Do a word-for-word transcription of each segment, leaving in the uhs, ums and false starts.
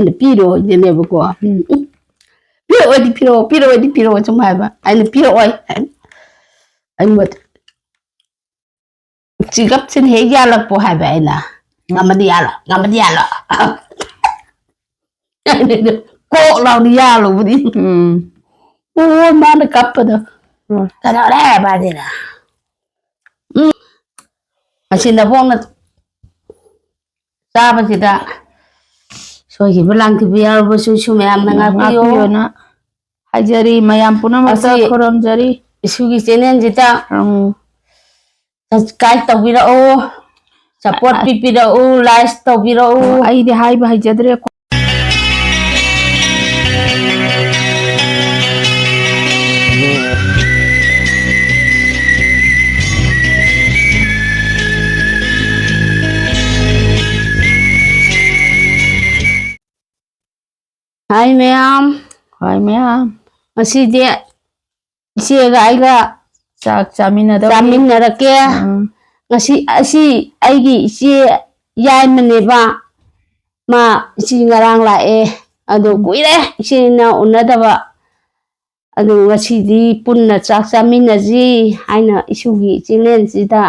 ꯑꯩꯅ ꯄꯤꯔꯣꯏꯗꯅꯦꯕꯀꯣ꯫ ꯎꯝ꯫ "ꯄꯤꯔꯛꯑꯣꯏꯗꯤ ꯄꯤꯔꯛꯑꯣ, ꯄꯤꯔꯛꯑꯣꯏꯗꯤ ꯄꯤꯔꯛꯑꯣ" ꯁꯨꯝ ꯍꯥꯏꯕ꯫ ꯑꯩꯅ "ꯄꯤꯔꯛꯑꯣꯏ" ꯍꯥꯏ꯫ ꯑꯩꯉꯣꯟꯗ ꯆꯤꯒꯞꯁꯤꯅ ꯍꯦꯛ ꯌꯥꯜꯂꯛꯄꯣ ꯍꯥꯏꯕ ꯑꯩꯅ꯫ "ꯉꯝꯃꯗꯤ ꯌꯥꯜꯂꯣ, ꯉꯝꯃꯗꯤ ꯌꯥꯜꯂꯣ" ꯀꯣꯛ ꯂꯥꯎꯅ ꯌꯥꯜꯂꯨꯕꯅꯤ꯫ ꯎꯝ꯫ ꯑꯣ, ꯃꯥꯅ ꯀꯞꯄꯗꯣ꯫ ꯎꯝ꯫ "ꯀꯩꯗꯧꯔꯦ ꯃꯥꯁꯤꯅ?" ꯎꯝ꯫ ꯑꯁꯤ ꯅꯕꯣꯛꯅ ꯆꯥꯕꯁꯤꯗ ꯁꯣꯏꯈꯤꯕ ꯂꯥꯟꯈꯤꯕ ꯌꯥꯎꯔꯕꯁꯨ ꯏꯁꯨ ꯃꯌꯥꯝꯅ ꯉꯥꯛꯄꯤꯌꯨ꯫ ꯉꯥꯛꯄꯤꯌꯣꯅ ꯍꯥꯏꯖꯔꯤ, ꯃꯌꯥꯝ ꯄꯨꯝꯅꯃꯛꯇ ꯑꯁꯤ ꯈꯨꯔꯨꯝꯖꯔꯤ꯫ ꯏꯁꯨꯒꯤ channelꯁꯤꯗ ꯎꯝ꯫ Subscribe ꯇꯧꯕꯤꯔꯛꯎ, support ꯑ-, ꯄꯤꯕꯤꯔꯛꯎ, like ꯇꯧꯕꯤꯔꯛꯎ꯫ ꯑꯣ, ꯑꯩꯗꯤ ꯍꯥꯏꯕ ꯍꯩꯖꯗ꯭ꯔꯦ꯫ ꯍꯥꯏ ꯃꯌꯥꯝ꯫ ꯍꯥꯏ ꯃꯌꯥꯝ꯫ ꯉꯁꯤꯗꯤ ꯏꯆꯦꯒ ꯑꯩꯒ ꯆꯥꯛ ꯆꯥꯃꯤꯟꯅꯗꯧꯔꯤ꯫ ꯆꯥꯃꯤꯟꯅꯔꯛꯀꯦ꯫ ꯎꯝ꯫ ꯉꯁꯤ ꯑꯁꯤ ꯑꯩꯒꯤ ꯏꯆꯦ ꯌꯥꯏꯃꯅꯦꯕ꯫ ꯃꯥ ꯏꯆꯦ ꯉꯔꯥꯡ ꯂꯥꯛꯑꯦ꯫ ꯑꯗꯣ ꯎꯝ꯫ ꯀꯨꯏꯔꯦ ꯏꯆꯤꯟ ꯏꯅꯥꯎ ꯎꯅꯗꯕ꯫ ꯑꯗꯨ ꯉꯁꯤꯗꯤ ꯄꯨꯟꯅ ꯆꯥꯛ ꯆꯥꯃꯤꯟꯅꯁꯤ ꯍꯥꯏꯅ ꯏꯁꯨꯒꯤ channelꯁꯤꯗ,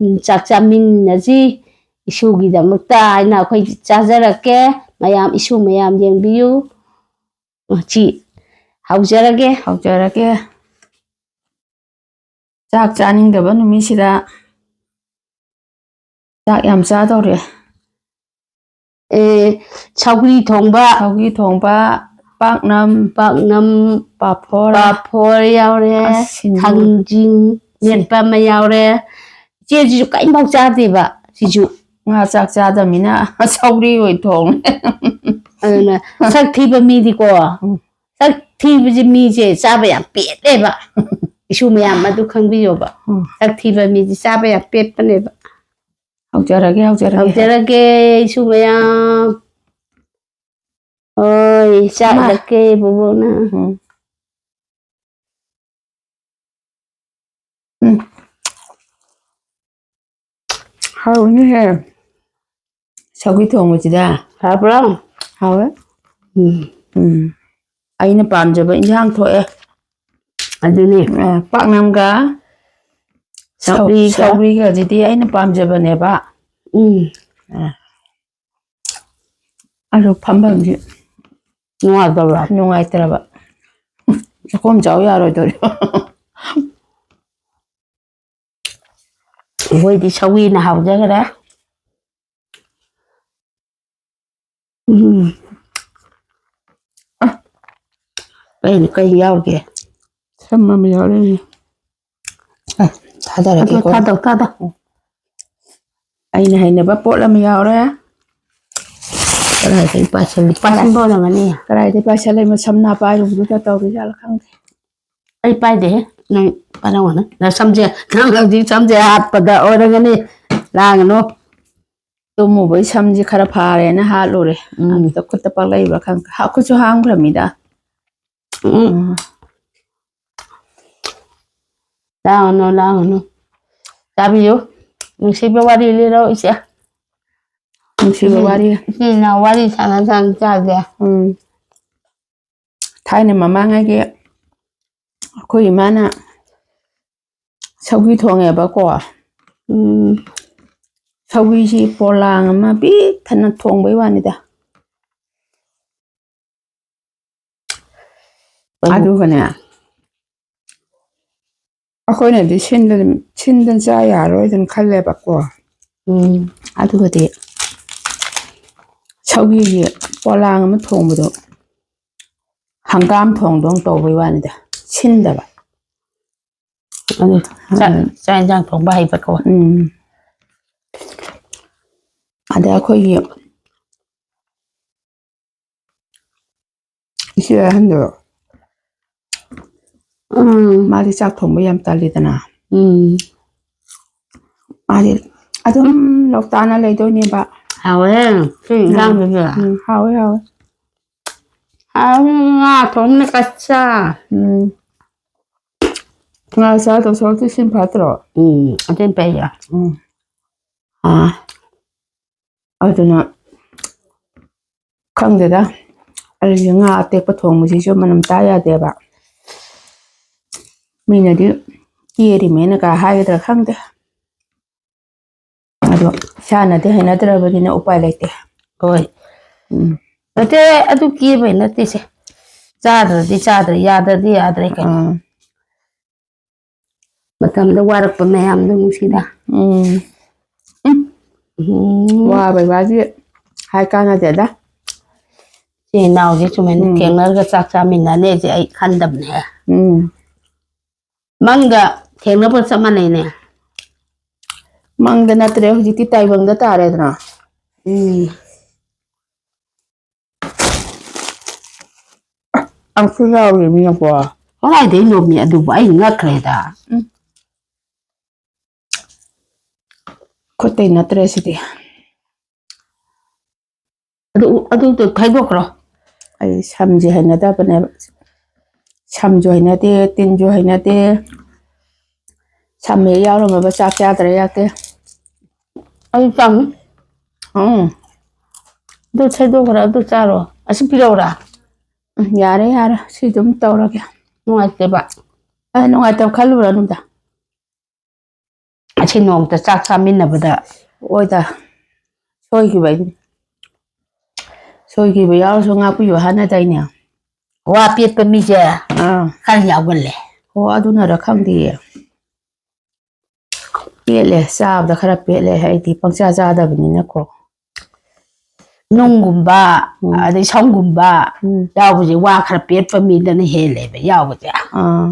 ꯎꯝ, ꯆꯥꯛ ꯆꯥꯃꯤꯟꯅꯁꯤ ꯏꯁꯨꯒꯤꯗꯃꯛꯇ ꯍꯥꯏꯅ ꯑꯩꯈꯣꯏ ꯆꯥꯖꯔꯛꯀꯦ꯫ ꯃꯌꯥꯝ, ꯏꯁꯨ ꯃꯌꯥꯝ ꯌꯦꯡꯕꯤꯌꯨ꯫ ꯁꯤ ꯍꯧꯖꯔꯒꯦ꯫ ꯍꯧꯖꯔꯒꯦ꯫ ꯆꯥꯛ ꯆꯥꯅꯤꯡꯗꯕ ꯅꯨꯃꯤꯠꯁꯤꯗ ꯆꯥꯛ ꯌꯥꯝ ꯆꯥꯗꯧꯔꯦ꯫ ꯑꯦ, ꯁꯧꯒ꯭ꯔꯤ ꯊꯣꯡꯕ꯫ ꯁꯧꯒ꯭ꯔꯤ ꯊꯣꯡꯕ, ꯄꯥꯛꯅꯝ, ꯄꯥꯛꯅꯝ, ꯄꯥꯐꯣꯔ, ꯄꯥꯐꯣꯔ ꯌꯥꯎꯔꯦ, ꯑꯁ, ꯁꯤꯡꯖꯨ꯫ ꯊꯥꯡꯖꯤꯡ ꯁꯤ-, ꯃꯦꯠꯄ ꯑꯃ ꯌꯥꯎꯔꯦ꯫ ꯏꯆꯦꯁꯤꯁꯨ ꯀꯔꯤꯝꯐꯥꯎ ꯆꯥꯗꯦꯕ ꯁꯤꯁꯨ꯫ ꯉꯥ ꯆꯥꯛ ꯆꯥꯗꯕꯅꯤꯅ ꯁꯧꯒ꯭ꯔꯤ ꯑꯣꯏ ꯊꯣꯡꯉꯦ꯫ ꯑꯗꯨꯅ ꯁꯛ ꯊꯤꯕ ꯃꯤꯗꯤꯀꯣ, ꯎꯝ꯫ ꯁꯛ ꯊꯤꯕꯁꯦ ꯃꯤꯁꯦ ꯆꯥꯕ ꯌꯥꯝ ꯄꯦꯠꯂꯦꯕ꯫ ꯏꯁꯨ ꯃꯌꯥꯝ ꯑꯗꯨ ꯈꯪꯕꯤꯌꯣꯕ꯫ ꯎꯝ꯫ ꯁꯛ ꯊꯤꯕ ꯃꯤꯁꯦ ꯆꯥꯕ ꯌꯥꯝ ꯄꯦꯠꯄꯅꯦꯕ꯫ ꯍꯧꯖꯔꯒꯦ, ꯍꯧꯖꯔꯒꯦ꯫ ꯍꯧꯖꯔꯒꯦ, ꯏꯁꯨ ꯃꯌꯥꯝ꯫ ꯍꯣꯏ, ꯆꯥꯛ ꯏꯃꯥ꯫ ꯏꯜꯂꯛꯀꯦ, ꯕꯣꯕꯣꯛꯅ꯫ ꯎꯝ꯫ ꯎꯝ꯫ ꯍꯥꯎꯅꯤꯍꯦ꯫ ꯁꯧꯒ꯭ꯔꯤ ꯊꯣꯡꯕꯁꯤꯗ꯫ ꯍꯥꯎꯕ꯭ꯔꯣ? ꯍꯥꯎꯋꯦ꯫ ꯎꯝ꯫ ꯎꯝ꯫ ꯑꯩꯅ ꯄꯥꯝꯖꯕ ꯏꯟꯁꯥꯡ ꯊꯣꯛꯑꯦ꯫ ꯑꯗꯨꯅꯤ꯫ ꯑ, ꯄꯥꯛꯅꯝꯒ ꯁꯧ-, ꯁꯧꯒ꯭ꯔꯤꯒ꯫ ꯁꯧꯒ꯭ꯔꯤꯒꯁꯤꯗꯤ ꯑꯩꯅ ꯄꯥꯝꯖꯕꯅꯦꯕ꯫ ꯎꯝ꯫ ꯑ꯫ ꯑꯗꯣ ꯐꯝꯐꯝꯁꯦ ꯅꯨꯡꯉꯥꯏꯇꯕ꯭ꯔꯥ? ꯅꯨꯡꯉꯥꯏꯇ꯭ꯔꯕ꯫ ꯆꯥꯛꯈꯣꯝ ꯆꯥꯎ ꯌꯥꯔꯣꯏꯗꯧꯔꯤ꯫ ꯑꯩꯈꯣꯏꯗꯤ ꯁꯧꯒ꯭ꯔꯤꯅ ꯍꯥꯎꯖꯈ꯭ꯔꯦ꯫ ꯎꯝ꯫ ꯑ, ꯀꯩꯅꯣ, ꯀꯩ ꯌꯥꯎꯔꯤꯒꯦ? ꯁꯝ ꯑꯃ ꯌꯥꯎꯔꯛꯏꯅꯦ꯫ ꯑ, ꯊꯥꯗꯔꯒꯦꯀꯣ꯫ ꯑꯗꯨ ꯊꯥꯗꯧ, ꯊꯥꯗꯧ꯫ ꯑꯩꯅ ꯍꯩꯅꯕ ꯄꯣꯠ ꯑꯃ ꯌꯥꯎꯔꯦ꯫ ꯀꯗꯥꯏꯗꯒꯤ ꯄꯥꯏꯁꯜꯂꯤ? ꯄꯥꯏꯁꯟꯕ ꯑꯣꯏꯔꯝꯒꯅꯤ꯫ ꯀꯗꯥꯏꯗꯒꯤ ꯄꯥꯏꯁꯜꯂꯤ? ꯃꯁꯝꯅ ꯄꯥꯏꯔꯨꯕꯗꯨꯗ ꯇꯧꯔꯤꯖꯥꯠꯂ ꯈꯪꯗꯦ꯫ ꯑꯩ ꯄꯥꯏꯗꯦꯍꯦ꯫ ꯅꯪ ꯄꯥꯏꯔꯝꯒꯅꯤ꯫ ꯅꯁꯝꯁꯦ, ꯅꯪ ꯍꯧꯖꯤꯛ ꯁꯝꯁꯦ ꯍꯥꯠꯄꯗ ꯑꯣꯏꯔꯒꯅꯤ꯫ ꯂꯥꯡꯒꯅꯨ꯫ ꯇꯨꯝꯃꯨꯕꯩ ꯁꯝꯁꯦ ꯈꯔ ꯐꯥꯔꯦꯅ ꯍꯥꯠꯂꯨꯔꯦ꯫ ꯎꯝ꯫ ꯑꯗꯨꯗ ꯈꯨꯠꯇ ꯄꯛꯂꯛꯏꯕ꯭ꯔꯥ ꯈꯪꯗꯦ꯫ ꯍꯥ, ꯈꯨꯠꯁꯨ ꯍꯥꯝꯈ꯭ꯔꯃꯤꯗ꯫ ꯎꯝ꯫ ꯎꯝ꯫ ꯂꯥꯡꯒꯅꯨ, ꯂꯥꯡꯒꯅꯨ꯫ ꯆꯥꯕꯤꯌꯨ꯫ ꯅꯨꯡꯁꯤꯕ ꯋꯥꯔꯤ ꯂꯤꯔꯣ, ꯏꯆꯦ꯫ ꯅꯨꯡꯁꯤꯕ ꯏꯆꯤꯟ-, ꯋꯥꯔꯤ꯫ ꯏꯆꯤꯟ ꯏꯅꯥꯎ ꯋꯥꯔꯤ ꯁꯥꯟꯅ ꯁꯥꯟꯅ ꯆꯥꯁꯦ꯫ ꯎꯝ꯫ ꯊꯥꯏꯅ ꯃꯃꯥꯡꯉꯩꯒꯤ ꯑꯩꯈꯣꯏ ꯏꯃꯥꯅ ꯁꯧꯒ꯭ꯔꯤ ꯊꯣꯡꯉꯦꯕꯀꯣ꯫ ꯎꯝ꯫ ꯁꯧꯒ꯭ꯔꯤꯁꯤ ꯄꯣꯂꯥꯡ ꯑꯃ ꯄꯤꯛ ꯊꯟꯅ ꯊꯣꯡꯕꯩ ꯋꯥꯅꯤꯗ꯫ ꯑꯗꯨꯒꯅꯦ, ꯑꯩꯈꯣꯏꯅꯗꯤ ꯁꯤꯟꯗ-, ꯁꯤꯟꯗ ꯆꯥ ꯌꯥꯔꯣꯏꯗꯅ ꯈꯜꯂꯦꯕꯀꯣ꯫ ꯎꯝ꯫ ꯑꯗꯨꯒꯗꯤ ꯁꯧꯒ꯭ꯔꯤꯒꯤ ꯄꯣꯂꯥꯡ ꯑꯃ ꯊꯣꯡꯕꯗꯣ ꯍꯪꯒꯥꯝ ꯊꯣꯡꯗꯧꯅ ꯇꯧꯕꯩ ꯋꯥꯅꯤꯗ, ꯁꯤꯟꯗꯕ꯫ ꯑꯗꯨ ꯆꯥꯛ, ꯎꯝ꯫ ꯆꯥꯛ ꯌꯦꯟꯁꯥꯡ ꯊꯣꯡꯕ ꯍꯩꯕꯀꯣ꯫ ꯎꯝ꯫ ꯑꯗ ꯑꯩꯈꯣꯏꯒꯤ ꯏꯆꯦ ꯑꯍꯟꯗꯣ, ꯎꯝ꯫ ꯃꯥꯗꯤ ꯆꯥꯛ ꯊꯣꯡꯕ ꯌꯥꯝ ꯇꯜꯂꯤꯗꯅ꯫ ꯎꯝ꯫ ꯃꯥꯗꯤ ꯑꯗꯨꯝ ꯂꯧꯇꯥꯅ ꯂꯩꯗꯣꯏꯅꯦꯕ꯫ ꯍꯥꯎꯋꯦ, ꯁꯤ ꯎꯝ꯫ ꯏꯟꯖꯥꯡꯗꯨꯁꯨ꯫ ꯎꯝ, ꯍꯥꯎꯋꯦ, ꯍꯥꯎꯋꯦ꯫ ꯍꯥꯎꯋꯦ, ꯉꯥ ꯊꯣꯡꯕꯅ ꯀꯠꯆꯥ꯫ ꯎꯝ꯫ ꯉꯥ ꯆꯥꯗꯧ ꯁꯔꯨꯛꯇꯤ ꯁꯤꯅ ꯐꯠꯇ꯭ꯔꯣ? ꯎꯝ, ꯑꯗꯨꯅ ꯐꯩꯌꯦ꯫ ꯎꯝ꯫ ꯑꯥ꯫ ꯑꯗꯨꯅ ꯈꯪꯗꯦꯗ, ꯑꯩꯁꯦ ꯉꯥ ꯑꯇꯦꯛꯄ ꯊꯣꯡꯕꯁꯤꯁꯨ ꯃꯅꯝ ꯇꯥ ꯌꯥꯗꯦꯕ꯫ ꯃꯤꯅꯗꯤ ꯀꯦꯔꯤꯃꯦꯅ ꯀꯥ ꯍꯥꯏꯒꯗ꯭ꯔꯥ ꯈꯪꯗꯦ꯫ ꯑꯗꯣ ꯏꯁꯥꯅꯗꯤ ꯍꯩꯅꯗ꯭ꯔꯕꯅꯤꯅ ꯎꯄꯥꯏ ꯂꯩꯇꯦ꯫ ꯍꯣꯏ꯫ ꯎꯝ꯫ ꯅꯠꯇꯦ, ꯑꯗꯨ ꯀꯦꯕꯩ ꯅꯠꯇꯦꯁꯦ꯫ ꯆꯥꯗ꯭ꯔꯗꯤ ꯆꯥꯗ꯭ꯔꯦ, ꯌꯥꯗ꯭ꯔꯗꯤ ꯌꯥꯗ꯭ꯔꯦ ꯀꯩꯅꯣ꯫ ꯑꯥ꯫ ꯃꯇꯝꯗ ꯋꯥꯔꯛꯄ ꯃꯌꯥꯝꯗꯣ ꯅꯨꯡꯁꯤꯗ꯫ ꯎꯝ꯫ ꯎꯝ꯫ ꯋꯥꯕꯩ ꯋꯥꯗꯤ ꯍꯥꯏ ꯀꯥꯟꯅꯗꯦꯗ꯫ ꯏꯆꯤꯟ ꯏꯅꯥꯎꯁꯦ ꯁꯨꯃꯥꯏꯅ ꯎꯝ꯫ ꯊꯦꯡꯅꯔꯒ ꯆꯥꯛ ꯆꯥꯃꯤꯟꯅꯅꯦꯁꯦ ꯑꯩ ꯈꯟꯗꯕꯅꯦ꯫ ꯎꯝ꯫ ꯃꯪꯒ ꯊꯦꯡꯅꯕ ꯆꯞ ꯃꯥꯟꯅꯩꯅꯦ꯫ ꯃꯪꯗ ꯅꯠꯇ꯭ꯔꯦ, ꯍꯧꯖꯤꯛꯇꯤ ꯇꯥꯏꯕꯪꯗ ꯇꯥꯔꯦꯗꯅ꯫ ꯎꯝ꯫ ꯑꯪꯁꯨ ꯌꯥꯎꯔꯤꯃꯤꯅꯀꯣ꯫ ꯀꯗꯥꯏꯗꯩꯅꯣꯃꯤ ꯑꯗꯨꯕꯨ ꯑꯩ ꯉꯛꯈ꯭ꯔꯦꯗ꯫ ꯈꯨꯠꯇꯩ ꯅꯠꯇ꯭ꯔꯦ ꯁꯤꯗꯤ꯫ ꯑꯗꯨ ꯑꯗꯨꯗꯣ ꯈꯥꯏꯗꯣꯛꯈ꯭ꯔꯣ꯫ ꯑꯩ ꯁꯝꯁꯦ ꯍꯩꯅꯗꯕꯅꯦꯕ꯫ ꯁꯝꯁꯨ ꯍꯩꯅꯗꯦ, ꯇꯤꯟꯁꯨ ꯍꯩꯅꯗꯦ꯫ ꯁꯝ ꯍꯦꯛ ꯌꯥꯎꯔꯝꯃꯕ ꯆꯥꯛ ꯆꯥꯗ꯭ꯔꯦ ꯌꯥꯗꯦ꯫ ꯑꯩ ꯆꯥꯃꯤ꯫ ꯎꯝ꯫ ꯑꯗꯨ ꯊꯩꯗꯣꯛꯈ꯭ꯔꯣ, ꯑꯗꯨ ꯆꯥꯔꯣ꯫ ꯑꯁꯤ ꯄꯤꯔꯛꯎꯔꯥ? ꯎꯝ, ꯌꯥꯔꯦ, ꯌꯥꯔꯦ꯫ ꯁꯤ ꯑꯗꯨꯝ ꯇꯧꯔꯒꯦ꯫ ꯅꯨꯡꯉꯥꯏꯇꯦꯕ꯫ ꯑ, ꯅꯨꯡꯉꯥꯏꯇꯕ ꯈꯜꯂꯨꯔꯅꯨꯗ꯫ ꯑꯁꯤ ꯅꯣꯡꯃꯇ ꯆꯥꯛ ꯆꯥꯃꯤꯟꯅꯕꯗ꯫ ꯑꯣꯏꯗ꯫ ꯁꯣꯏꯈꯤꯕꯩꯅꯤ꯫ ꯁꯣꯏꯈꯤꯕ ꯌꯥꯎꯔꯁꯨ ꯉꯥꯛꯄꯤꯌꯨ ꯍꯥꯏꯅꯗꯥꯏꯅꯦ? ꯋꯥ ꯄꯦꯠꯄ ꯃꯤꯁꯦ ꯑꯥ꯫ ꯈꯔ ꯌꯥꯎꯒꯜꯂꯦ꯫ ꯍꯣ, ꯑꯗꯨꯅꯔ ꯈꯪꯗꯦꯌꯦ꯫ ꯄꯦꯠꯂꯦ, ꯆꯥꯕꯗ ꯈꯔ ꯄꯦꯠꯂꯦ꯫ ꯑꯩꯗꯤ ꯄꯪꯆꯥ ꯆꯥꯗꯕꯅꯤꯅꯀꯣ꯫ ꯅꯨꯡꯒꯨꯝꯕ, ꯎꯝ꯫ ꯑꯗꯩ ꯁꯝꯒꯨꯝꯕ ꯎꯝ꯫ ꯌꯥꯎꯕꯁꯦ ꯋꯥ ꯈꯔ ꯄꯦꯠꯄ ꯃꯤꯗꯅ ꯍꯦꯜꯂꯦꯕ ꯌꯥꯎꯕꯁꯦ꯫ ꯑꯥ꯫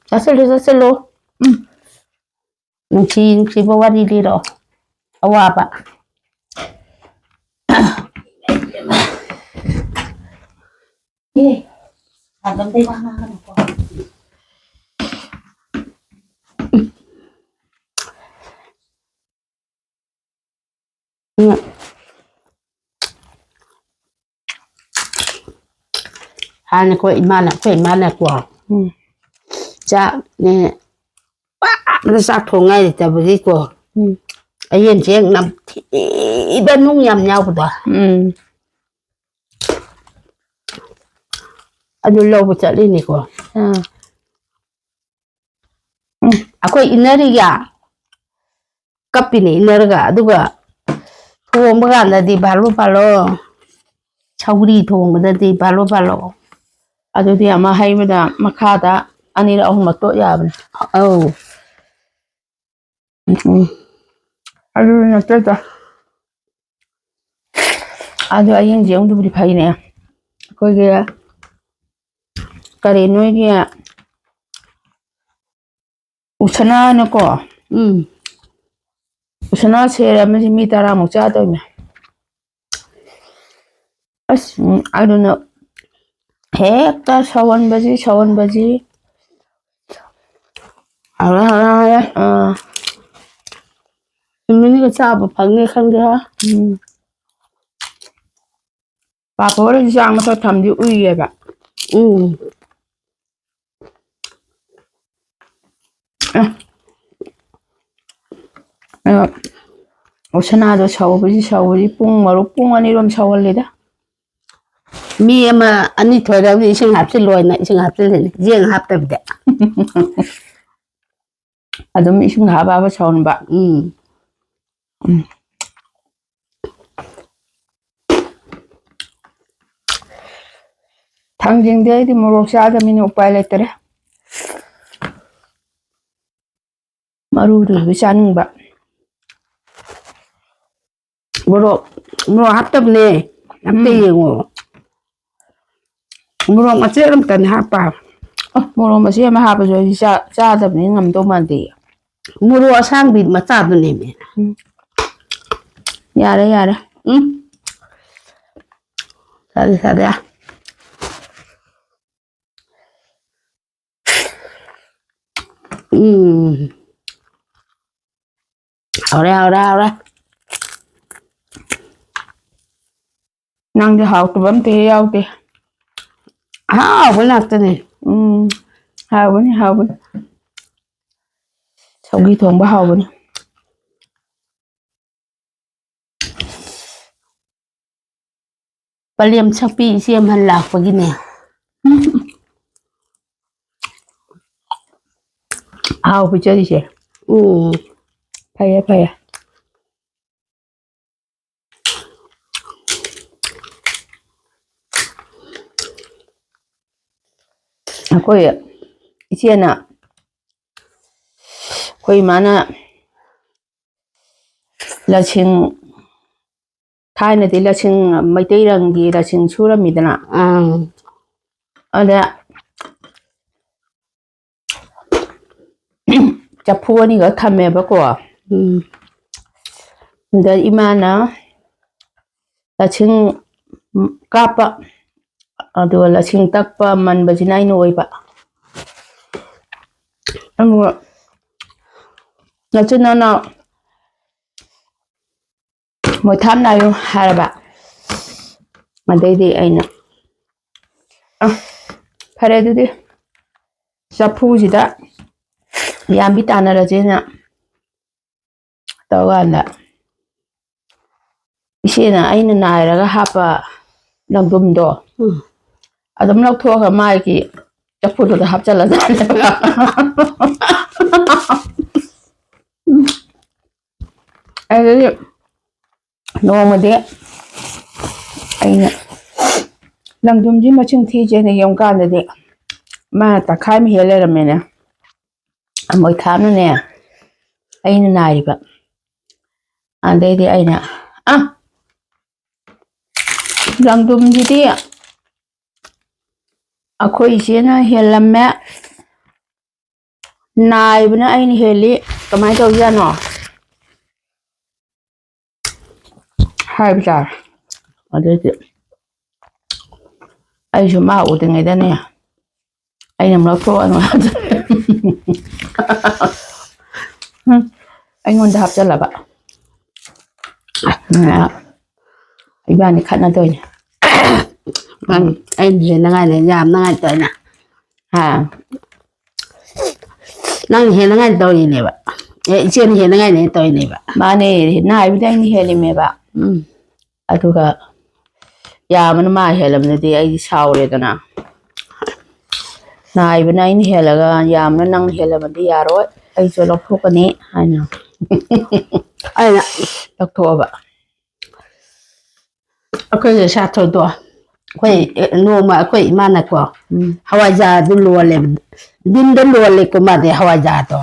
ꯆꯥꯁꯤꯜꯂꯨ, ꯆꯥꯁꯤꯜꯂꯨ꯫ ꯎꯝ꯫ ꯅꯨꯡꯁꯤ ꯅꯨꯡꯁꯤꯕ ꯋꯥꯔꯤ ꯂꯤꯔꯛꯑꯣ꯫ ꯑꯋꯥꯕ꯫ ꯑꯦ, ꯁꯥꯒꯝꯗꯩ ꯋꯥ ꯉꯥꯡꯒꯅꯨꯀꯣ꯫ ꯎꯝ꯫ ꯍꯥꯟꯅ ꯑꯩꯈꯣꯏ ꯏꯃꯥꯅ, ꯑꯩꯈꯣꯏ ꯏꯃꯥꯅꯀꯣ, ꯎꯝ꯫ ꯆꯥꯛꯅꯦ, ꯄꯥꯛꯅ ꯆꯥꯛ ꯊꯣꯡ ꯉꯥꯏ ꯂꯩꯇꯕꯒꯤꯀꯣ, ꯎꯝ꯫ ꯆꯌꯦꯟ ꯆꯦꯡ ꯅꯝꯊꯤꯕ ꯅꯨꯡ ꯌꯥꯝ ꯌꯥꯎꯕꯗꯣ꯫ ꯎꯝ꯫ ꯑꯗꯨ ꯂꯧꯕ ꯆꯠꯂꯤꯅꯤꯀꯣ꯫ ꯑꯥ꯫ ꯎꯝ, ꯑꯩꯈꯣꯏ ꯏꯟꯅꯔꯤꯒ ꯀꯞꯄꯤꯅꯦ ꯏꯟꯅꯔꯒ, ꯑꯗꯨꯒ ꯊꯣꯡꯕ ꯀꯥꯟꯗꯗꯤ ꯚꯥꯂꯣ ꯚꯥꯂꯣ, ꯁꯧꯒ꯭ꯔꯤ ꯊꯣꯡꯕꯗꯗꯤ ꯚꯥꯂꯣ ꯚꯥꯂꯣ꯫ ꯑꯗꯨꯗꯤ ꯑꯃ ꯍꯩꯕꯗ ꯃꯈꯥꯗ ꯑꯅꯤꯔꯛ ꯑꯍꯨꯝꯂꯛ ꯇꯣꯠ ꯌꯥꯕꯅꯦ꯫ ꯑꯧ꯫ ꯎꯝ꯫ ꯑꯗꯨ ꯅꯠꯇ꯭ꯔꯗ꯫ ꯑꯗꯨ ꯑꯌꯦꯟ ꯆꯦꯡꯗꯨꯕꯨꯗꯤ ꯐꯩꯅꯦ꯫ ꯑꯩꯈꯣꯏꯒꯤ ꯀꯔꯤ ꯅꯣꯏꯒꯤ ꯎꯁꯅꯥꯅꯀꯣ꯫ ꯎꯝ꯫ ꯎꯁꯅꯥ ꯁꯦꯔ ꯑꯃꯁꯤ ꯃꯤ ꯇꯔꯥꯃꯨꯛ ꯆꯥꯗꯣꯏꯅꯦ꯫ ꯑꯁ, ꯎꯝ, ꯑꯗꯨꯅ ꯍꯦꯛꯇ ꯁꯧꯍꯟꯕꯁꯤ, ꯁꯧꯍꯟꯕꯁꯤ꯫ ꯍꯥꯎꯔꯦ, ꯍꯥꯎꯔꯦ, ꯍꯥꯎꯔꯦ꯫ ꯑꯥ꯫ ꯅꯨꯃꯤꯠꯅꯤꯒ ꯆꯥꯕ ꯐꯪꯅꯤ ꯈꯪꯗꯦ, ꯍꯥ? ꯎꯝ꯫ ꯄꯥꯐꯣꯔ ꯆꯥꯡ ꯃꯊꯛ ꯊꯝꯗꯤ ꯎꯏꯌꯦꯕ꯫ ꯎꯝ꯫ ꯑ, ꯑ, ꯎꯁꯅꯥꯗꯣ ꯁꯧꯕꯁꯤ, ꯁꯧꯕꯁꯤ ꯄꯨꯡ ꯃꯔꯨꯛ, ꯄꯨꯡ ꯑꯅꯤꯔꯣꯝ ꯁꯧꯍꯜꯂꯤꯗ꯫ ꯃꯤ ꯑꯃ ꯑꯅꯤ ꯊꯣꯏꯔꯕꯗꯤ ꯏꯁꯤꯡ ꯍꯥꯞꯆꯤꯜꯂꯣꯅ ꯏꯁꯤꯡ ꯍꯥꯞꯆꯤꯜꯂꯤꯅꯤ, ꯆꯦꯡ ꯍꯥꯞꯇꯕꯤꯗ꯫ ꯑꯗꯨꯝ ꯏꯁꯤꯡ ꯍꯥꯞ ꯍꯥꯞꯄ ꯁꯧꯍꯟꯕ꯫ ꯎꯝ꯫ ꯎꯝ꯫ ꯊꯥꯡꯖꯤꯡꯗꯤ ꯑꯩꯗꯤ ꯃꯣꯔꯣꯛ ꯆꯥꯗꯕꯅꯤꯅ ꯎꯄꯥꯏ ꯂꯩꯇꯔꯦ꯫ ꯃꯔꯨꯗꯨꯁꯨ ꯆꯥꯅꯤꯡꯕ꯫ ꯃꯣꯔꯣꯛ, ꯃꯣꯔꯣꯛ ꯍꯥꯞꯇꯕꯅꯦ꯫ ꯑꯝꯇ ꯎꯝ꯫ ꯌꯦꯡꯉꯣ꯫ ꯃꯣꯔꯣꯛ ꯃꯆꯦꯠ ꯑꯃꯇꯅꯦ ꯍꯥꯞꯄ꯫ ꯑ, ꯃꯣꯔꯣꯛ ꯃꯆꯦꯠ ꯑꯃ ꯍꯥꯞꯄꯁꯨ ꯑꯩꯗꯤ ꯆꯥ-, ꯆꯥꯗꯕꯅꯤ ꯉꯝꯗꯧ ꯃꯥꯟꯗꯦ꯫ ꯃꯣꯔꯣꯛ ꯑꯁꯥꯡꯕꯤ ꯃꯆꯥꯗꯨꯅꯦꯃꯤ꯫ ꯎꯝ꯫ ꯌꯥꯔꯦ, ꯌꯥꯔꯦ꯫ ꯎꯝ꯫ ꯁꯥꯗꯦ, ꯁꯥꯗꯦ꯫ ꯎꯝ꯫ ꯍꯥꯎꯔꯦ, ꯍꯥꯎꯔꯦ, ꯍꯥꯎꯔꯦ꯫ ꯅꯪꯗꯤ ꯍꯥꯎꯇꯕ ꯑꯝꯇ ꯍꯦꯛ ꯌꯥꯎꯗꯦ꯫ ꯑꯍꯥꯎꯕ ꯉꯥꯛꯇꯅꯦ꯫ ꯎꯝ꯫ ꯍꯥꯎꯕꯅꯤ, ꯍꯥꯎꯕꯅꯤ꯫ ꯁꯧꯒ꯭ꯔꯤ ꯊꯣꯡꯕ ꯍꯥꯎꯕꯅꯤ꯫ ꯄꯂꯦꯝ ꯁꯛꯄꯤ ꯏꯆꯦ ꯑꯃ ꯂꯥꯛꯄꯒꯤꯅꯦ꯫ ꯑꯍꯥꯎ ꯄꯤꯖꯔꯤꯁꯦ꯫ ꯎꯝ꯫ ꯐꯩꯌꯦ, ꯐꯩꯌꯦ꯫ ꯑꯩꯈꯣꯏ ꯏꯆꯦꯅ, ꯑꯩꯈꯣꯏ ꯏꯃꯥꯅ ꯂꯁꯤꯡ, ꯊꯥꯏꯅꯗꯤ ꯂꯁꯤꯡ, ꯃꯩꯇꯩ ꯔꯪꯒꯤ ꯂꯁꯤꯡ ꯁꯨꯔꯝꯃꯤꯗꯅ꯫ ꯑꯥ꯫ ꯑꯗ ꯆꯐꯨ ꯑꯅꯤꯈꯛ ꯊꯝꯃꯦꯕꯀꯣ꯫ ꯎꯝ꯫ ꯑꯗ ꯏꯃꯥꯅ ꯂꯁꯤꯡ ꯀꯥꯞꯄ, ꯑꯗꯨꯒ ꯂꯁꯤꯡ ꯇꯛꯄ, ꯃꯟꯕꯁꯤꯅ ꯑꯩꯅ ꯑꯣꯏꯕ꯫ ꯑꯗꯨꯒ ꯅꯆꯤꯟ ꯅꯅꯥꯎ ꯃꯣꯏꯊꯥꯞ ꯅꯥꯏꯌꯨ ꯍꯥꯏꯔꯕ꯫ ꯑꯗꯩꯗꯤ ꯑꯩꯅ, "ꯑ, ꯐꯔꯦ ꯑꯗꯨꯗꯤ ꯆꯐꯨꯁꯤꯗ ꯌꯥꯝꯕꯤ ꯇꯥꯟꯅꯔꯁꯦꯅ" ꯇꯧꯀꯥꯟꯗ, ꯏꯆꯦꯅ ꯑꯩꯅ ꯅꯥꯏꯔꯒ ꯍꯥꯞꯄ ꯂꯪꯗꯨꯝꯗꯣ ꯎꯝ꯫ ꯑꯗꯨꯝ ꯂꯧꯊꯣꯛꯑꯒ ꯃꯥꯒꯤ ꯆꯐꯨꯗꯨꯗ ꯍꯥꯞꯆꯜꯂꯖꯥꯠꯅꯦꯕ꯫ ꯑꯗꯨꯗꯤ ꯅꯣꯡꯃꯗꯤ ꯑꯩꯅ ꯂꯪꯗꯨꯝꯁꯤ ꯃꯁꯤꯡ ꯊꯤꯁꯦꯅ ꯌꯦꯡꯉꯨꯀꯥꯟꯗꯗꯤ ꯃꯥ ꯇꯪꯈꯥꯏ ꯑꯃ ꯍꯦꯜ ꯂꯩꯔꯝꯃꯦꯅꯦ꯫ ꯃꯣꯏꯊꯥꯞꯅꯅꯦ ꯑꯩꯅ ꯅꯥꯏꯔꯤꯕ꯫ ꯑꯗꯩꯗꯤ ꯑꯩꯅ, "ꯑ, ꯂꯪꯗꯨꯝꯁꯤꯗꯤ ꯑꯩꯈꯣꯏ ꯏꯆꯦꯅ ꯍꯦꯜꯂꯝꯃꯦ, ꯅꯥꯏꯕꯅ ꯑꯩꯅ ꯍꯦꯜꯂꯤ, ꯀꯃꯥꯏꯅ ꯇꯧꯔꯤꯖꯥꯠꯅꯣ?" ꯍꯥꯏꯕ ꯇꯥꯔꯦ꯫ ꯑꯗꯩꯗꯤ ꯑꯩꯁꯨ ꯃꯥ ꯎꯗ꯭ꯔꯤꯉꯩꯗꯅꯦ, ꯑꯩꯅ ꯑꯃꯨꯛ ꯂꯧꯊꯣꯛꯑꯅꯨ ꯍꯥꯏꯕ꯫ ꯎꯝ, ꯑꯩꯉꯣꯟꯗ ꯍꯥꯞꯆꯜꯂꯕ꯫ ꯎꯝ, ꯏꯕꯥꯅꯤ ꯈꯠꯅꯗꯣꯏꯅꯦ꯫ ꯅꯪ ꯑꯩꯅ ꯍꯦꯟꯅꯉꯥꯏꯅꯦ, ꯌꯥꯝꯅꯉꯥꯏ ꯇꯧꯅ꯫ ꯍꯥ? ꯅꯪ ꯍꯦꯟꯅꯉꯥꯏ ꯇꯧꯔꯤꯅꯦꯕ꯫ ꯑꯦ, ꯏꯆꯦꯅ ꯍꯦꯟꯅꯉꯥꯏꯅꯦ ꯇꯧꯔꯤꯅꯦꯕ꯫ ꯃꯥꯅꯦ, ꯅꯥꯏꯕꯗꯤ ꯑꯩꯅ ꯍꯦꯜꯂꯤꯃꯦꯕ꯫ ꯎꯝ꯫ ꯑꯗꯨꯒ ꯌꯥꯝꯕꯅ ꯃꯥ ꯍꯦꯜꯂꯝꯗꯗꯤ ꯑꯩꯗꯤ ꯁꯥꯎꯔꯦꯗꯅ꯫ ꯅꯥꯏꯕꯅ ꯑꯩꯅ ꯍꯦꯜꯂꯒ ꯌꯥꯝꯕꯅ ꯅꯪꯅ ꯍꯦꯜꯂꯝꯃꯗꯤ ꯌꯥꯔꯣꯏ, ꯑꯩꯁꯨ ꯂꯧꯊꯣꯛꯀꯅꯤ ꯍꯥꯏꯅ ꯑꯩꯅ ꯂꯧꯊꯣꯛꯑꯕ꯫ ꯑꯩꯈꯣꯏꯒꯤ ꯁꯥꯊꯣꯏꯗꯣ, ꯑꯩꯈꯣꯏ ꯅꯣꯡꯃ ꯑꯩꯈꯣꯏ ꯏꯃꯥꯅꯀꯣ, ꯎꯝ꯫ ꯍꯋꯥꯏꯖꯥꯔꯗꯨ ꯂꯣꯜꯂꯦꯕ, ꯗꯤꯟꯗ ꯂꯣꯜꯂꯦꯀꯣ ꯃꯥꯗꯤ ꯍꯋꯥꯏꯖꯥꯔꯗꯣ꯫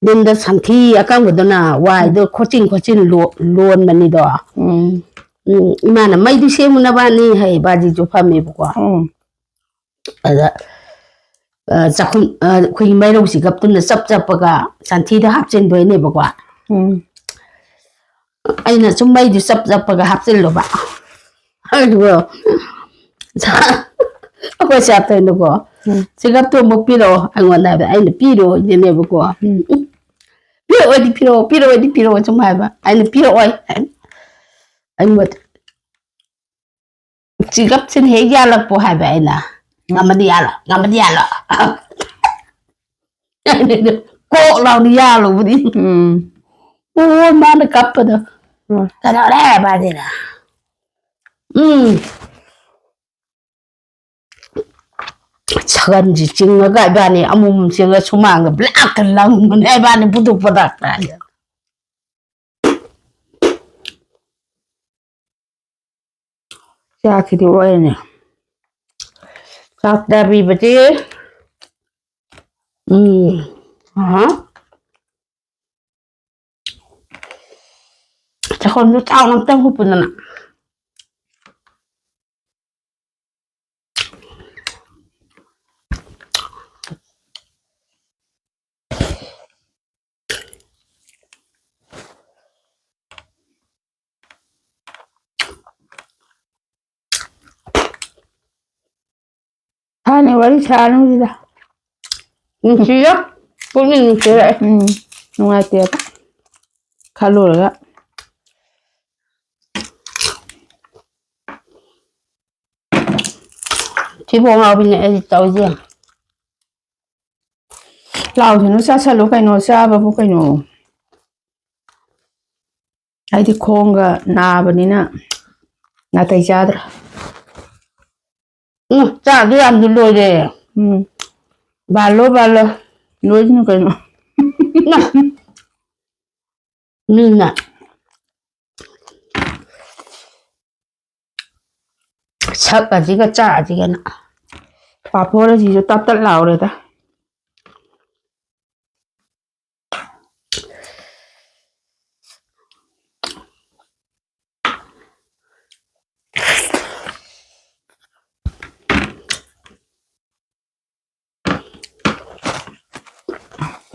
ꯗꯤꯟꯗ ꯁꯟꯊꯤ ꯑꯀꯪꯕꯗꯨꯅ ꯋꯥꯏꯗꯣ ꯈꯣꯠꯆꯤꯟ ꯈꯣꯠꯆꯤꯟ ꯂꯣ-, ꯂꯣꯟꯕꯅꯤꯗꯣ꯫ ꯎꯝ꯫ ꯎꯝ, ꯏꯃꯥꯅ ꯃꯩꯗꯨ ꯁꯦꯝꯃꯨꯅꯕꯅꯤ ꯍꯥꯏ, ꯕꯥꯖꯤꯁꯨ ꯐꯝꯃꯦꯕꯀꯣ꯫ ꯎꯝ꯫ ꯑꯗ, ꯑ, ꯆꯥꯛꯈꯨꯝ, ꯑ, ꯑꯩꯈꯣꯏꯒꯤ ꯃꯩꯔꯧꯁꯤ ꯒꯞꯇꯨꯅ ꯆꯞ ꯆꯞꯄꯒ ꯁꯟꯊꯤꯗ ꯍꯥꯞꯆꯤꯟꯗꯣꯏꯅꯦꯕꯀꯣ꯫ ꯎꯝ꯫ ꯑꯩꯅ ꯁꯨꯝ ꯃꯩꯗꯨ ꯆꯞ ꯆꯞꯄꯒ ꯍꯥꯞꯆꯤꯜꯂꯨꯕ꯫ ꯑꯗꯨꯒ ꯑꯩꯈꯣꯏ ꯆꯥꯇꯣꯏꯅꯀꯣ, ꯎꯝ꯫ "ꯆꯤꯒꯞꯇꯣ ꯑꯃꯨꯛ ꯄꯤꯔꯛꯑꯣ" ꯑꯩꯉꯣꯟꯗ ꯍꯥꯏꯕ꯫ ꯑꯩꯅ ꯄꯤꯔꯣꯏꯅꯦꯕꯀꯣ꯫ ꯎꯝ꯫ "ꯎꯝ, ꯄꯤꯔꯛꯑꯣꯗꯤ ꯄꯤꯔꯛꯑꯣ, ꯄꯤꯔꯛꯑꯣꯗꯤ ꯄꯤꯔꯛꯑꯣ" ꯁꯨꯝ ꯍꯥꯏꯕ꯫ ꯑꯩꯅ "ꯄꯤꯔꯛꯑꯣꯏ" ꯍꯥꯏ꯫ ꯑꯩꯉꯣꯟꯗ ꯆꯤꯒꯞꯁꯤꯅ ꯍꯦꯛ ꯌꯥꯜꯂꯛꯄꯣ ꯍꯥꯏꯕ ꯑꯩꯅ꯫ "ꯉꯝꯃꯗꯤ ꯌꯥꯜꯂꯣ, ꯉꯝꯃꯗꯤ ꯌꯥꯜꯂꯣ"꯫ ꯀꯣꯛ ꯂꯥꯎꯅ ꯌꯥꯜꯂꯨꯕꯅꯤ꯫ ꯎꯝ꯫ ꯑꯣ, ꯃꯥꯅ ꯀꯞꯄꯗꯣ꯫ ꯎꯝ꯫ "ꯀꯩꯗꯧꯔꯦ ꯕꯥꯖꯤꯅ?" ꯎꯝ꯫ ꯁꯒꯟꯁꯤ ꯆꯤꯡꯉꯒ ꯏꯕꯥꯅꯤ ꯑꯃꯨꯛ ꯆꯤꯡꯉ ꯁꯨꯃꯥꯡꯗ ꯕ꯭ꯂꯦꯛꯀ ꯂꯪꯕꯅꯦ ꯏꯕꯥꯅꯤ ꯐꯨꯗꯣꯛ ꯐꯗꯥꯛꯇ꯫ ꯆꯥꯛꯁꯤꯗꯤ ꯑꯣꯏꯔꯅꯦ꯫ ꯆꯥꯛ ꯆꯥꯕꯤꯕꯁꯦ, ꯎꯝ, ꯑꯍ꯫ ꯆꯥꯛꯈꯨꯝꯗꯨ ꯆꯥꯎꯅ ꯑꯝꯇꯪ ꯍꯨꯞꯄꯨꯗꯅ꯫ ꯊꯥꯏꯅ ꯋꯥꯔꯤ ꯁꯥꯔꯅꯨꯁꯤꯗ꯫ ꯅꯨꯡꯁꯤꯌꯦ꯫ ꯄꯨꯛꯅꯤꯡ ꯅꯨꯡꯁꯤꯔꯛꯑꯦ꯫ ꯎꯝ, ꯅꯨꯡꯉꯥꯏꯇꯦꯕ꯫ ꯈꯜꯂꯨꯔꯒ꯫ ꯊꯤꯕꯣꯡ ꯉꯥꯎꯕꯤꯅꯦ ꯑꯩ ꯇꯧꯔꯤꯁꯦ꯫ ꯂꯥꯎꯗꯅ ꯆꯥꯁꯜꯂꯨ ꯀꯩꯅꯣ, ꯆꯥꯕꯕꯨ ꯀꯩꯅꯣ꯫ ꯑꯩꯗꯤ ꯈꯣꯡꯒ ꯅꯥꯕꯅꯤꯅ ꯅꯥꯇꯩ ꯆꯥꯗ꯭ꯔꯦ꯫ ꯎꯝ, ꯆꯥꯗꯤ ꯌꯥꯝꯗꯤ ꯂꯣꯏꯔꯦ꯫ ꯎꯝ꯫ ꯕꯥꯜꯂꯣ, ꯕꯥꯜꯂꯣ꯫ ꯂꯣꯏꯁꯅꯨ ꯀꯩꯅꯣ꯫ ꯏꯃꯥ! ꯃꯤꯅ ꯁꯛ ꯑꯁꯤꯒ ꯆꯥ ꯑꯁꯤꯒꯅ꯫ ꯄꯥꯐꯣꯔ ꯑꯁꯤꯁꯨ ꯇꯠ ꯇꯠ ꯂꯥꯎꯔꯦꯗ꯫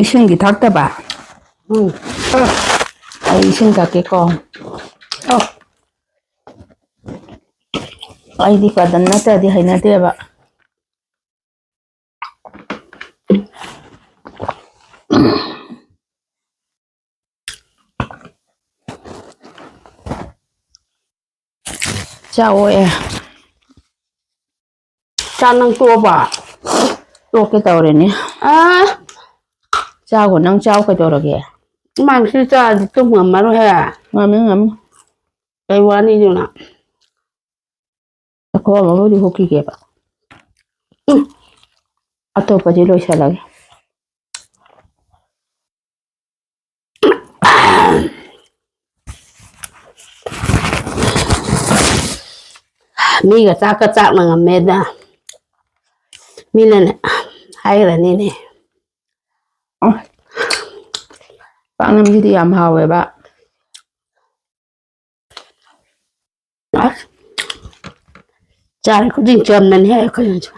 ꯏꯁꯤꯡꯗꯤ ꯊꯛꯇꯕ? ꯎꯝ꯫ ꯑꯩ ꯏꯁꯤꯡ ꯊꯛꯀꯦꯀꯣ꯫ ꯑꯣ꯫ ꯑꯩꯗꯤ ꯀꯗꯟ ꯅꯠꯇ꯭ꯔꯗꯤ ꯍꯩꯅꯗꯦꯕ꯫ ꯆꯥꯛꯑꯣ ꯑꯦ꯫ ꯆꯥꯛ ꯅꯪ ꯇꯣꯛꯑꯕ? ꯇꯣꯛꯀꯦ ꯇꯧꯔꯦꯅꯦ꯫ ꯑꯥ꯫ ꯆꯥꯒꯣ, ꯅꯪ ꯆꯥꯎ ꯀꯩꯗꯧꯔꯒꯦ? ꯏꯃꯥ, ꯁꯤ ꯆꯥꯔꯗꯤ ꯇꯨꯝ ꯉꯝꯃꯔꯣꯏꯍꯦ꯫ ꯉꯝꯃꯤ, ꯉꯝꯃꯤ꯫ ꯀꯩ ꯋꯥꯅꯤꯗꯨꯅ? ꯆꯥꯛꯈꯣꯝ ꯑꯃꯕꯨꯗꯤ ꯍꯨꯛꯈꯤꯒꯦꯕ꯫ ꯎꯝ꯫ ꯑꯇꯣꯞꯄꯗꯤ ꯂꯣꯏꯁꯤꯜꯂꯒꯦ꯫ ꯃꯤꯒ ꯆꯥꯛꯀ ꯆꯥꯛꯅ ꯉꯝꯃꯦꯗ꯫ ꯃꯤꯅꯅꯦ ꯍꯥꯏꯈ꯭ꯔꯅꯤꯅꯦ꯫ ꯑ, ꯄꯥꯛꯅꯝꯁꯤꯗꯤ ꯌꯥꯝ ꯍꯥꯎꯋꯦꯕ꯫ ꯑꯁ, ꯆꯥꯔꯤ ꯈꯨꯗꯤꯡ ꯆꯝꯅꯅꯤ ꯍꯥꯏ ꯑꯩꯈꯣꯏꯅꯁꯨ꯫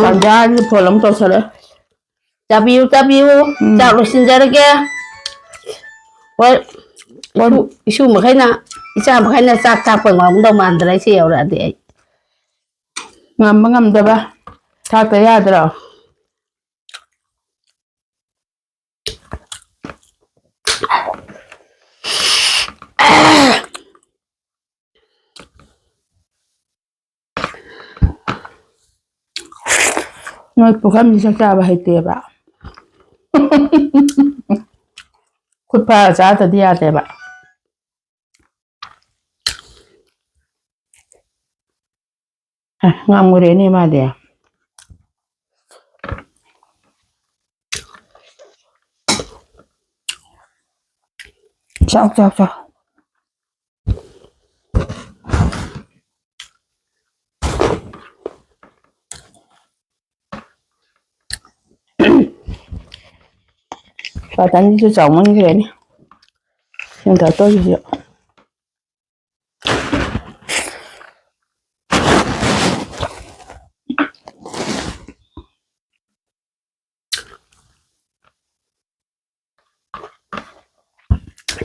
ꯇꯟꯖꯥꯁꯤꯗ ꯐꯣꯟ ꯑꯃꯨꯛ ꯇꯧꯁꯜꯂꯛꯑꯦ꯫ ꯆꯥꯕꯤꯌꯨ, ꯆꯥꯕꯤꯌꯨ꯫ ꯎꯝ꯫ ꯆꯥꯛ ꯂꯣꯏꯁꯤꯟꯖꯔꯒꯦ꯫ ꯍꯣꯏ, ꯍꯣꯏ꯫ ꯏꯁꯨ, ꯏꯁꯨ ꯃꯈꯩꯅ, ꯏꯆꯥ ꯃꯈꯩꯅ ꯆꯥꯛ ꯊꯥꯛꯄ ꯉꯝꯗꯧ ꯃꯥꯟꯗ꯭ꯔꯦ ꯁꯤ ꯌꯧꯔꯛꯑꯗꯤ ꯑꯩ꯫ ꯉꯝꯕ ꯉꯝꯗꯕ ꯊꯥꯛꯇ ꯌꯥꯗ꯭ꯔꯣ? ꯅꯣꯏ ꯄꯨꯈꯝꯁꯤ ꯆꯥꯛ ꯆꯥꯕ ꯍꯩꯇꯦꯕ꯫ ꯐꯔ ꯆꯥꯗꯗꯤ ꯌꯥꯗꯦꯕ꯫ ꯑꯦ, ꯉꯝꯈ꯭ꯔꯦꯅꯦ ꯃꯥꯗꯤ꯫ ꯆꯥꯎ, ꯆꯥꯎ, ꯆꯥꯎ꯫ ꯄꯥꯇꯟꯁꯤꯁꯨ ꯆꯥꯎꯃꯟꯈ꯭ꯔꯦꯅꯦ꯫ ꯁꯦꯟ ꯇꯥꯇꯣꯟꯁꯤꯁꯨ꯫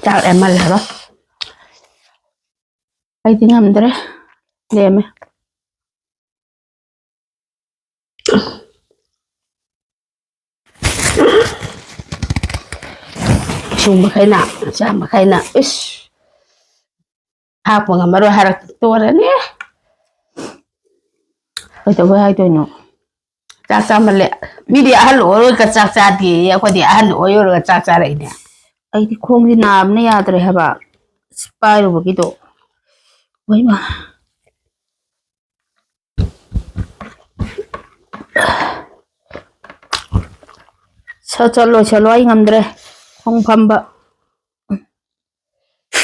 ꯆꯥꯛ ꯌꯥꯝꯃꯜꯂꯔꯣꯏ꯫ ꯑꯩꯗꯤ ꯉꯝꯗ꯭ꯔꯦ꯫ ꯂꯦꯝꯃꯦ꯫ ꯁꯨꯝ ꯃꯈꯩꯅ, ꯆꯥ ꯃꯈꯩꯅ, ꯏꯁ! ꯍꯥꯞꯄ ꯉꯝꯃꯔꯣꯏ ꯍꯥꯏꯔꯛꯇꯣꯔꯅꯤ꯫ ꯀꯩꯗꯧꯕꯩ ꯍꯥꯏꯗꯣꯏꯅꯣ? ꯆꯥꯛ ꯆꯥꯃꯜꯂꯦ꯫ ꯃꯤꯗꯤ ꯑꯍꯜ ꯑꯣꯏꯔꯒ ꯆꯥꯛ ꯆꯥꯗꯦꯌꯦ, ꯑꯩꯈꯣꯏꯗꯤ ꯑꯍꯜ ꯑꯣꯏꯔꯒ ꯆꯥꯛ ꯆꯥꯔꯛꯏꯅꯦ꯫ ꯑꯩꯗꯤ ꯈꯣꯡꯁꯦ ꯅꯥꯕꯅ ꯌꯥꯗ꯭ꯔꯦ ꯍꯥꯏꯕ꯫ ꯁꯤ ꯄꯥꯏꯔꯨꯕꯒꯤꯗꯣ꯫ ꯍꯣꯏꯃꯥ꯫ ꯁꯠ ꯁꯠ ꯂꯣꯏꯁꯜꯂꯣ, ꯑꯩ ꯉꯝꯗ꯭ꯔꯦ꯫ ꯈꯣꯡ ꯐꯝꯕ꯫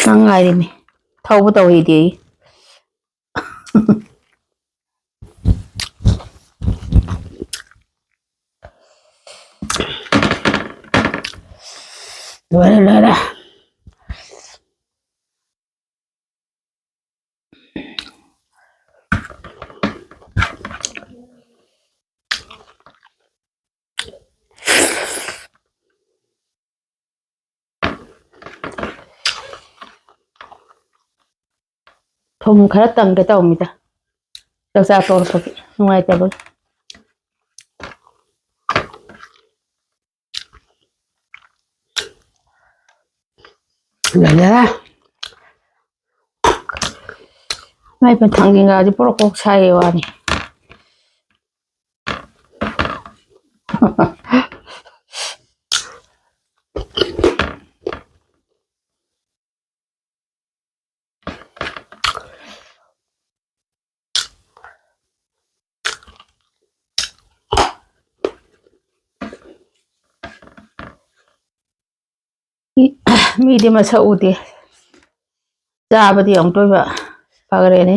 ꯅꯪ ꯉꯥꯏꯔꯤꯃꯤ꯫ ꯊꯧꯕ ꯇꯧꯏꯗꯤ꯫ ꯂꯣꯏꯔꯦ, ꯂꯣꯏꯔꯦ꯫ ꯊꯨꯝ ꯈꯔ ꯇꯪꯒꯦ ꯇꯧꯕꯅꯤꯗ꯫ ꯆꯥꯛꯆꯥ ꯇꯣꯛꯂꯛꯄꯒꯤ ꯅꯨꯡꯉꯥꯏꯇꯕꯒꯤ꯫ ꯂꯣꯏꯔꯦ꯫ ꯃꯥꯏ ꯊꯥꯡꯖꯤꯡꯒꯥꯁꯦ ꯄꯨꯔꯥ ꯀꯣꯛ ꯁꯥꯏꯌꯦ ꯋꯥꯅꯤ꯫ ꯃꯤꯗꯤ ꯃꯁꯛ ꯎꯗꯦ꯫ ꯆꯥꯕꯗꯤ ꯑꯃꯨꯛꯇ ꯑꯣꯏꯕ ꯐꯈ꯭ꯔꯦꯅꯦ꯫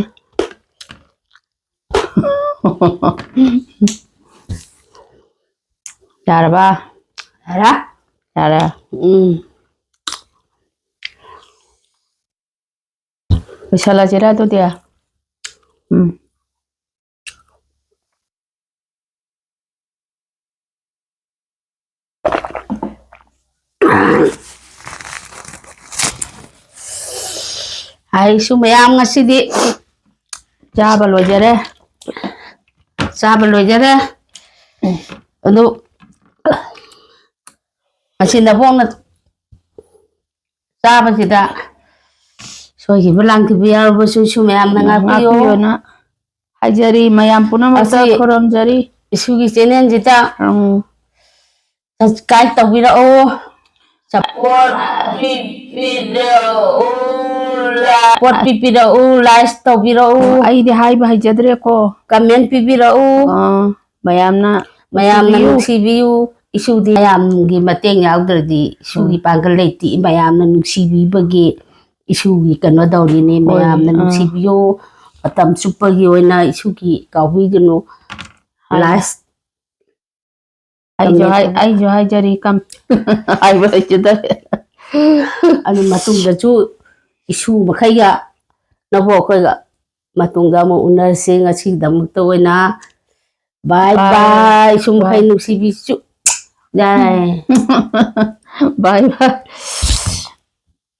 ꯌꯥꯔꯕ? ꯌꯥꯔꯦ? ꯌꯥꯔꯦ꯫ ꯎꯝ꯫ ꯂꯣꯏꯁꯜꯂꯁꯤꯔ ꯑꯗꯨꯗꯤ? ꯎꯝ꯫ ꯑꯩꯁꯨ ꯃꯌꯥꯝ ꯉꯁꯤꯗꯤ ꯆꯥꯕ ꯂꯣꯏꯖꯔꯦ꯫ ꯆꯥꯕ ꯂꯣꯏꯖꯔꯦ꯫ ꯑꯗꯨ ꯉꯁꯤ ꯅꯕꯣꯛꯅ ꯆꯥꯕꯁꯤꯗ ꯁꯣꯏꯈꯤꯕ ꯂꯥꯟꯈꯤꯕ ꯌꯥꯎꯔꯕꯁꯨ ꯏꯁꯨ ꯃꯌꯥꯝꯅ ꯉꯥꯛꯄꯤꯌꯨ꯫ ꯉꯥꯛꯄꯤꯌꯣꯅ ꯍꯥꯏꯖꯔꯤ꯫ ꯃꯌꯥꯝ ꯄꯨꯝꯅꯃꯛꯇ ꯑꯁꯤ ꯈꯨꯔꯨꯝꯖꯔꯤ꯫ ꯏꯁꯨꯒꯤ channelꯁꯤꯗ ꯎꯝ꯫ Subscribe ꯇꯧꯕꯤꯔꯛꯎ꯫ Support ꯄꯤꯕꯤꯔꯛꯎ, like ꯄꯤꯕꯤꯔꯛꯎ, like ꯇꯧꯕꯤꯔꯛꯎ꯫ ꯑꯩꯗꯤ ꯍꯥꯏꯕ ꯍꯩꯖꯗ꯭ꯔꯦꯀꯣ꯫ Comment ꯄꯤꯕꯤꯔꯛꯎ꯫ ꯑꯥ, ꯃꯌꯥꯝꯅ ꯃꯌꯥꯝꯅ ꯅꯨꯡꯁꯤꯕꯤꯌꯨ꯫ ꯅꯨꯡꯁꯤꯕꯤꯌꯨ꯫ ꯏꯁꯨꯗꯤ ꯃꯌꯥꯝꯒꯤ ꯃꯇꯦꯡ ꯌꯥꯎꯗ꯭ꯔꯗꯤ ꯏꯁꯨꯒꯤ ꯎꯝ꯫ ꯄꯥꯡꯒꯜ ꯂꯩꯇꯦ꯫ ꯃꯌꯥꯝꯅ ꯅꯨꯡꯁꯤꯕꯤꯕꯒꯤ ꯏꯁꯨꯒꯤ ꯀꯩꯅꯣ ꯇꯧꯔꯤꯅꯦ꯫ ꯍꯣꯏ, ꯃꯌꯥꯝꯅ ꯑꯥ꯫ ꯅꯨꯡꯁꯤꯕꯤꯌꯨ꯫ ꯃꯇꯝ ꯆꯨꯞꯄꯒꯤ ꯑꯣꯏꯅ ꯏꯁꯨꯒꯤ ꯀꯥꯎꯕꯤꯒꯅꯨ꯫ ꯍꯥꯏ꯫ Last ꯑꯩꯁꯨ ꯍꯥꯏ-, ꯇꯝꯃꯦ꯫ ꯑꯩꯁꯨ ꯍꯥꯏꯖꯔꯤ ꯀꯝ-, ꯍꯥꯏꯕ ꯂꯩꯖꯗꯔꯦ꯫ ꯑꯗꯨ ꯃꯇꯨꯡꯗꯁꯨ ꯏꯁꯨ ꯃꯈꯩꯒ ꯅꯕꯣꯛ ꯑꯩꯈꯣꯏꯒ ꯃꯇꯨꯡꯗ ꯑꯃꯨꯛ ꯎꯅꯔꯁꯤ꯫ ꯉꯁꯤꯒꯤꯗꯃꯛꯇ ꯑꯣꯏꯅ bye bye꯫ Bye꯫ ꯏꯁꯨ ꯃꯈꯩ bye꯫ ꯅꯨꯡꯁꯤꯕꯤꯁꯨ꯫ Bye꯫ Bye bye꯫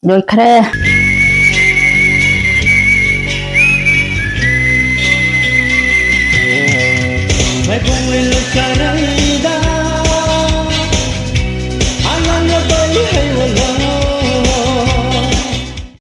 ꯂꯣꯏꯈ꯭ꯔꯦ꯫ ꯃꯥꯏꯕꯝ ꯂꯩꯀꯥꯏꯗ